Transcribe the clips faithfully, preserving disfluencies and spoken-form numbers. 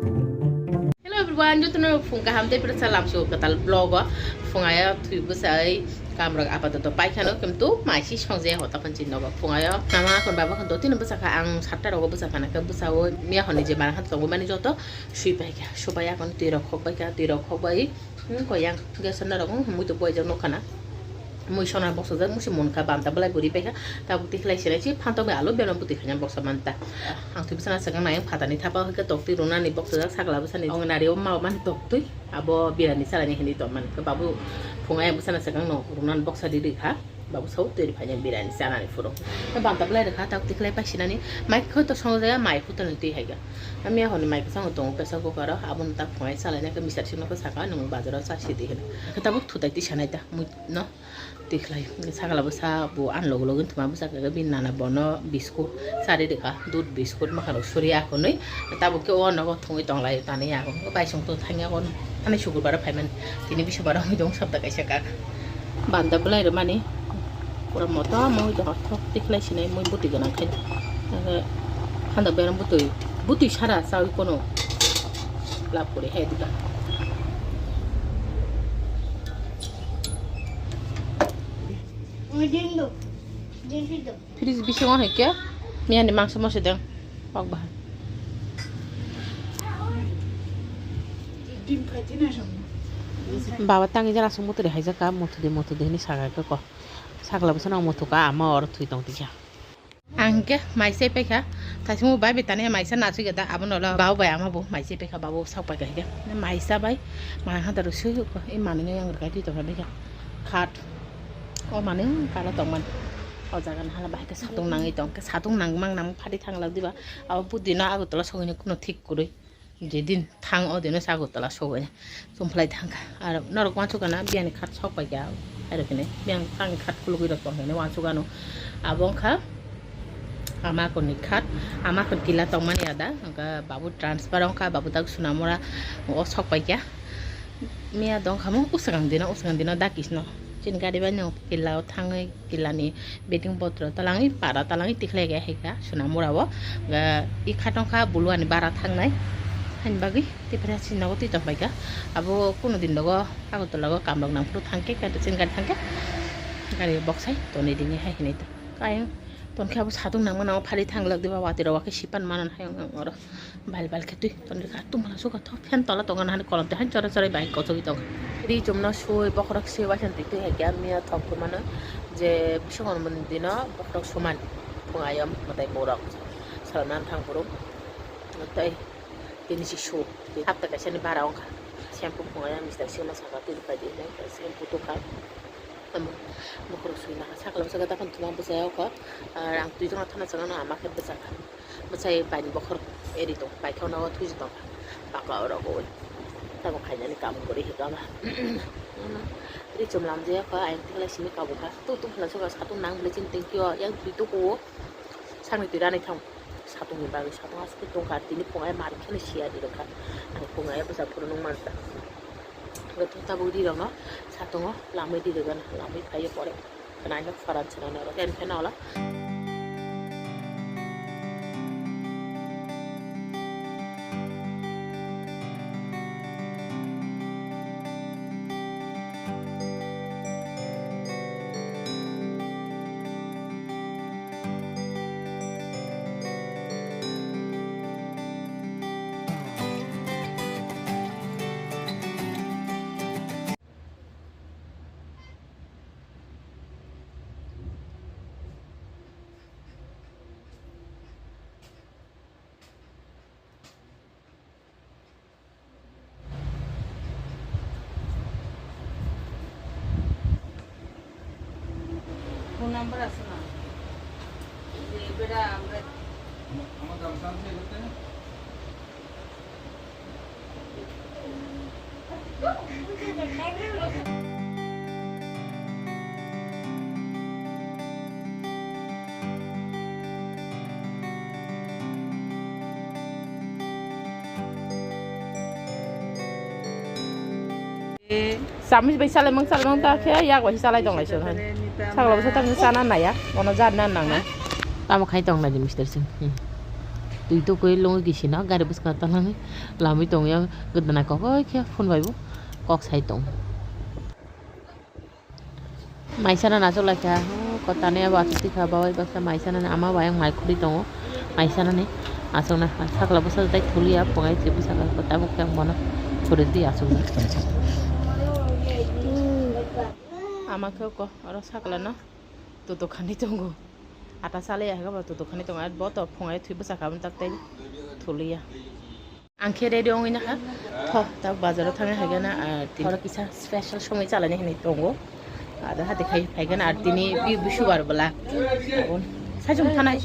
Hello everyone, jotono phung kaham tei bwrwsa lamsio kwtal vlog o. Phungayo thwi bwsai kamrok apatoto paikhano, kintu maisi songjaya hota phanchi nogo. Phungayo mama khon baba khon dotino bwsakha, ang satta rogo bwsakha, nangkhe bwsao miya honni je mara khan tongo mani joto sui paikha, subai akon twi rok khok paikha, twi rok khok bai. Hmm, koyang gas na rogo mui to boijak nokha na. Mui sona boksajak, mui se munkha banta belai buri paikha. Tabuk tikhlai sinai si phantok bai alo beno buti khaina boksa manta. Ang twi bwsana swkang nai phatani thapa hwnkhe tok twi runani boksajak, sakla bwsani ong nari o ma mani tok twi abo birani salani hinwi tongmani. Babu phungai bwsana swkang no runani boksa riri kha. Babu sau twi riphaina birani chanani phuru. Banta belai rwkha tabuk tikhlai paisinani. Mai khoi to songjaya, mai khutoni twi haiga. Ami ahoni mai kwchang tongo pressure cooker o, abono ta phungai salaina khe misar sino khe saka nung bazar o cha sidi hino. Khe tabuk thutai twi sanai ta mui no. Tikhlai sakla bwsa bo ani logo logo wngtoma bwsa khe bini nana bono biskut chari rikha, dud biskut mwkhang rok suri akhonwi tabuk khe o nogo thwngwi tonglai tanwi akhon baisong to thangya kono ani sukur baro phaimani tini bisu baro wngwi tong sabda kaisa kak banda bwlai rwmani pura motom wngwi tongkha thok tikhlai sinai mui bwtwi gwnang khai handa berang bwtwi bwtwi sara chawi kono lab kori hai dika. Fridge bisingo hai khe miyani mangsa moso deng kok bahai. Baba tangi jana song mutri hai jaka muthudi muthudi hini saga khe ko sakla bwsano muthukha ama oro thwi tong tisa. Ang hwnkhe mai se paikha, thaisimo bai bai tani mai se nasui gada, abono ulo babo bai ama bo mai se paikha, babo sak paikha hwnkhe mai sa bai, mai hada rw sui hwnkhe, e manui no yang rwkha twi tongkha bikha khat, o manui kala tongmani, o jaga no hala bahai khe satung nangwi tongkha, satung nangmang nang phari thang lak diba, abo budi no Agartala sogwi no kuno thik kwrwi. Jedin thang o dino se Agartala sogwi chumphwlai thangkha. Aro norok uansukha na biyani khat sok paikha. Aro hwnwi biyang tangni khat khulugwi rok tong hwnwi uansukha no. Abo wngkha ama akhorni khat. Ama akhor kila tongmani ada. Wngkha babu transfer wngkha, babu tak Sonamura o sok paikha. Miya dongkha mo usakang dino, usakang dino dakisno. Chini gari bai no kila o thangwi. Kilani building botro talangwi para talangwi tikhlai khe hai kha Sonamura o, ah, i khatong kha buluani bara thangnai hani bagwi tipra si nogo twi tong pai kha abo kuno din nogo Agartala o kamrok nang phuru thang khe khe chini gari thang khe gari boksai tonwi rini hai hinwi ta kayang ton khe abo satung nangma nangma phari thang lak diba watwi rok wakhe sipan manan hai wng oro. Bal bal khe twi tonwi kha, tongmani suka thok phen tola tongo nahani kolom twi han chora chora bai kochogwi tongo. Ri chumno sui bokhorok sui waisang twi twi hai khe miya thok tongmano je bising hwnmani dino bokhorok sumani phungayo mwtai borok salnani thang phuru tei tini si su hapta kaisani bara wngkha shampoo phungayo mister sima saka twi phai di hinwi shampoo tukha. Tamo bokhorok sui nang sakla bwsakhe daphang thuma bwsai o kho, ah, ang twi jora thana chana no ama khe bwsakha. Bwsai bai ni bokhorok eri tong paikha o thuji tong paka o rogo oi. Tamo khainani kam gori hika ba. Ri chum lam je kho ayang tikla simi kabu kha. Tu tu khna soka satung nang bwle chini tengki o yang twi tu ko. Sangni twi rani thang. Satung ni bagwi satung asuk tong kha tini phungai mari kheno siya di rokha. Ang phungai bwsa phuru nung man ta. Tabuk ri rok no satungo lamwi ri rok gana lamwi phai pore. Khwnai no phoran swnai norok fan fan olo. Phone number আছে না? যে এবারে আমরা আমার দাম সামনে করতে না? Samis bai salemang salemang ta khe yak bai salai tong lai song. Sagla bwsa tang sana naya, ono jar na nang na. Tamo khai tong lai di mister sing. Hmm. Twi tukui lungwi kisino gari bwskango talangwi lamwi tongya, gwdana kokoi khe phone bai bo kok sai tong. Maisana achuk lai kha, oh, kotani abo achuk twi kha, babai baksa maisana ni ama bai ang mai khuri tongo, maisana ni achuk na kha, sakla bwsa tai thulia phungai twi bwsa kha, tabuk khe ang bono khuri twi achuk na. Ama khe ko oro sakla no. Toto khani tongo. Ata salai ya, hwnkhe bo toto khani tongo. Bo to phungai thwi bwsa kha, tak tei thuliya. Ang khe ready wngwi nakha. Tho, ta bazaro thangwi haikhe na, ah, tini oro kisa special somoi chalaini hinwi tongo. Ado hati khai, phaikhe na, ar tini bi-, bisubar bwla. Sajung thanai.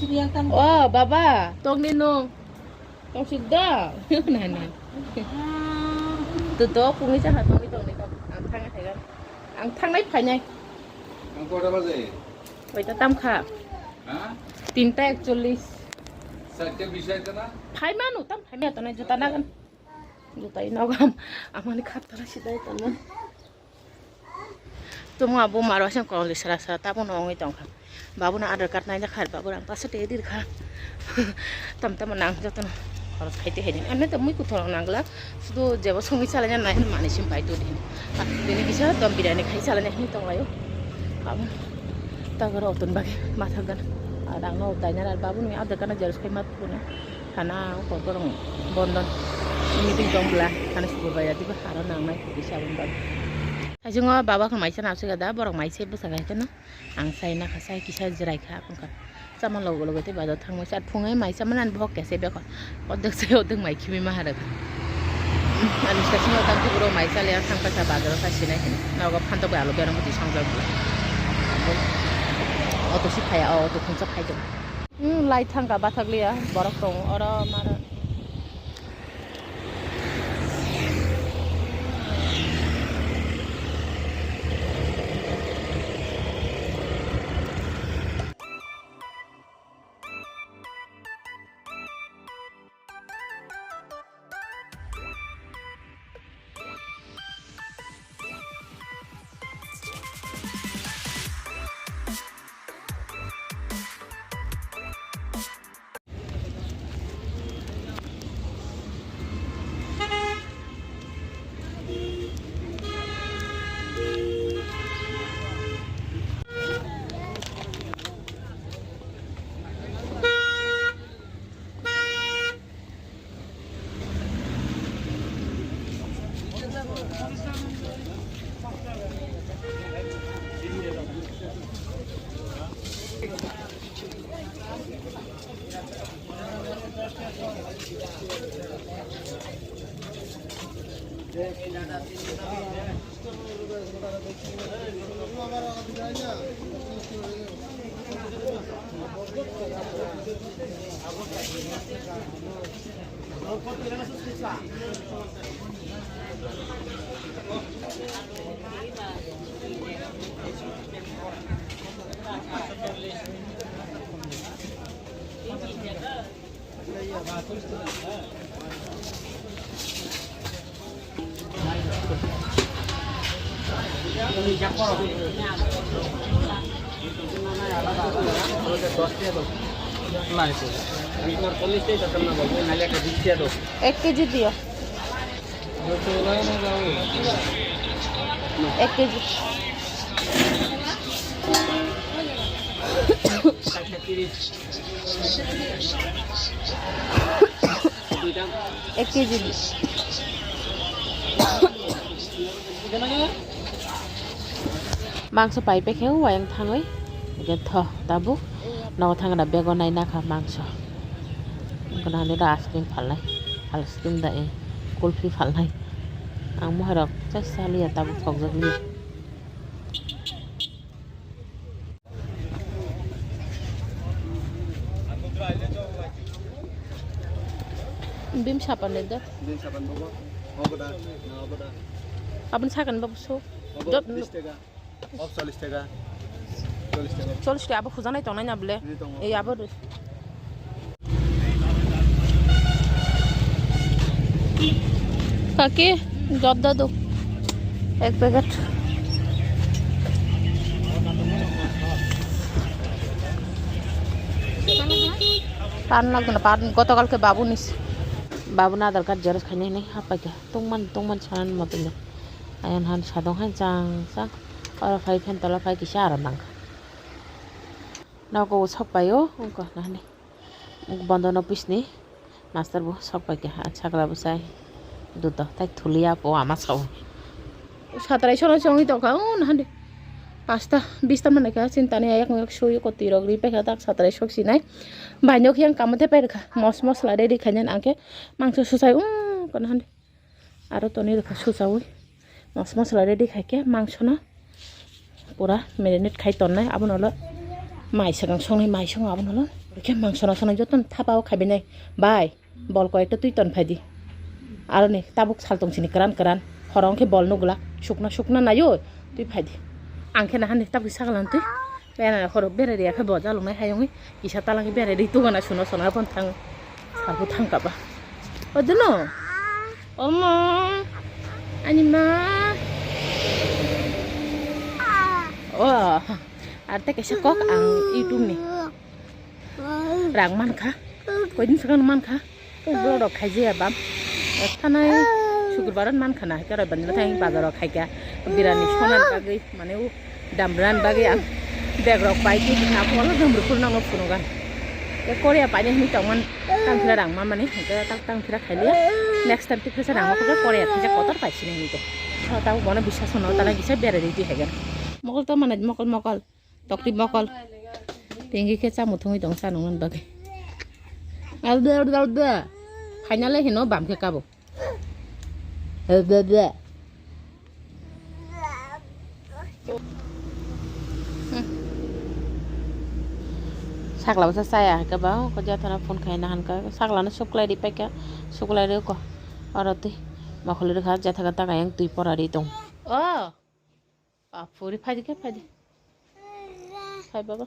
O, baba, tongni no. Tong sida. Na, na. Toto phungi cha ha tongwi tongni kok. Ang thangwi thaigan. Ang thangnai phainai. Ang kota baje? Oita tam kha. Ha? Tinta ekchollis. Satte bisai kana? Phai manu tam phai me to na juta nagan. Juta i nogam. Amani khat tara sidai tanman. Tumung abo maro aseng kololi sara sara tabuk no wngwi tongkha. Babu no Aadhaar card naijak kha, babu rang paso tei dir kha. Tam tamo nang jotono khoros khai tei hai. Ani to mui kuthor nang gla. Sudu jebo songwi chalai nai mani sim pai tu din. Bini kisa tom birani khai chalai nai tong laio. Babu tagoro oton bagi matha gan. Rang no dai nai babu ni Aadhaar card na xerox khai mat puna. Hana ko borong bondon meeting tong bla hana sugu baya diba haro nang nai kisa bondon. Haisingo baba khe maisa nabsika da, borok maisa bwsakha khe no ang sai nakha, sai kisa jirai kha, wngkha. Chama logo logo tei bazar thangma sa phungai maisa manani bohok kese bekho. Odek se odek mai khimi ma harok. Ani sa sima tang kuburo maisa le thang kha bazar sa sinai hini. Nogo phantok bai alo berang muti sangjak. Auto si phaya, auto khungsa phai do. Hmm, lai thangka bathakliya, borok tongo oro mara. এক কেজি দিও। এক কেজি। এক KG. Mangso pai pekhe wayang thangwi, hwnkhe tho tabuk nogo thangna bego nai nakha mangso. Hwnkhe nini da ice cream phalnai, ice cream da e kulfi phalnai. Ang muharok chai saliya tabuk thokjakliya. Bim sapan de da. Bim sapan bobo. Obo da, na obo da. Abon sakan bobo so. Obo Dot- bis taka. Obo chollish taka. Chollish taka. Chollish taka abo khujanai tongnai na bole. Ni tongo. Ei abo de. Kaki, jodda do. Ek packet. Pan lagna pan gotogal ke babu nis. Babu na adar card xerox khaina hinwi hapai kha. Tungman tungman sanan moto no. Ayan han sadong han chang chang. Oro phai phan tola phai kisa aram nang. Nogo sok paio ungko nahani. Bondo no pisni. Master bo sok pai kha, sakla bo sai. Duto tai thulia po ama sao. Satrai sono songwi tongkha, o nahande. Pasta, bista manai kha, chintani ayak mayak sui ko tirok ri paikha tak satrai sok sinai. Baino khiyang kamo te pairikha, mos mosla ready khainani angkhe mangso susai, um, ko nahande. Aro toni rwkha suchaui mos mosla ready khaikhe mangsono pura marinate khai tonnai, abono ulo mai swkang songnai, mai songo abono ulo. Khe mangsono sono jotono thapao khaibinai. Bai, bol koyekta twi ton phaidi. Aroni tabuk saltong sini kwran kwran. Horo wngkhe bol nukglak. Sukna sukna naio twi phaidi. Angkhe nahani tabuk saklang twi. Bera horo bera riya khe bo jaloknai hayungwi kisa talangwi bera ri tugana suno sono aboni thang salbo thang kaba. Odono? Omo. Ani ma. Oh. Ar tei kaisa kok ang YouTube ni. Rang mankha. Koidin swkang mankha. Tei vlog rok khaijaya bam. Thanai sukurbar mankha na, hwnkhe roi bani thang bazar rok khaikha. Birani sonan bagwi, mane u damran bagwi ang bag rok pai khe na polo damrukul nango phunugan. Tei Korea paini hinwi tongman tang phira rang mamani, hwnkhe tak tang phira khailiya. Next time tei phisa rang ma kotor Korea thaisa kotor paisini hinwi tei. Tabo bono biswas no tala kisa berai di haigan. Mokol to mana mokol mokol. Tokti mokol. Tinggi khe chamung thungwi tong chanung nang bagwi. Alde, alde, alde. Final hino bam khe kabo. Alde, alde. Sakla bwsa chaya hai khe ba, ko jathana phone khai na han kha. Sakla no suklai ri paikha, suklai ri ko. Oro twi mokol ri kha, jathaka ta kayang twi pora ri tong. Oh. Bapuri, phaidi khe, phaidi. Phai baba.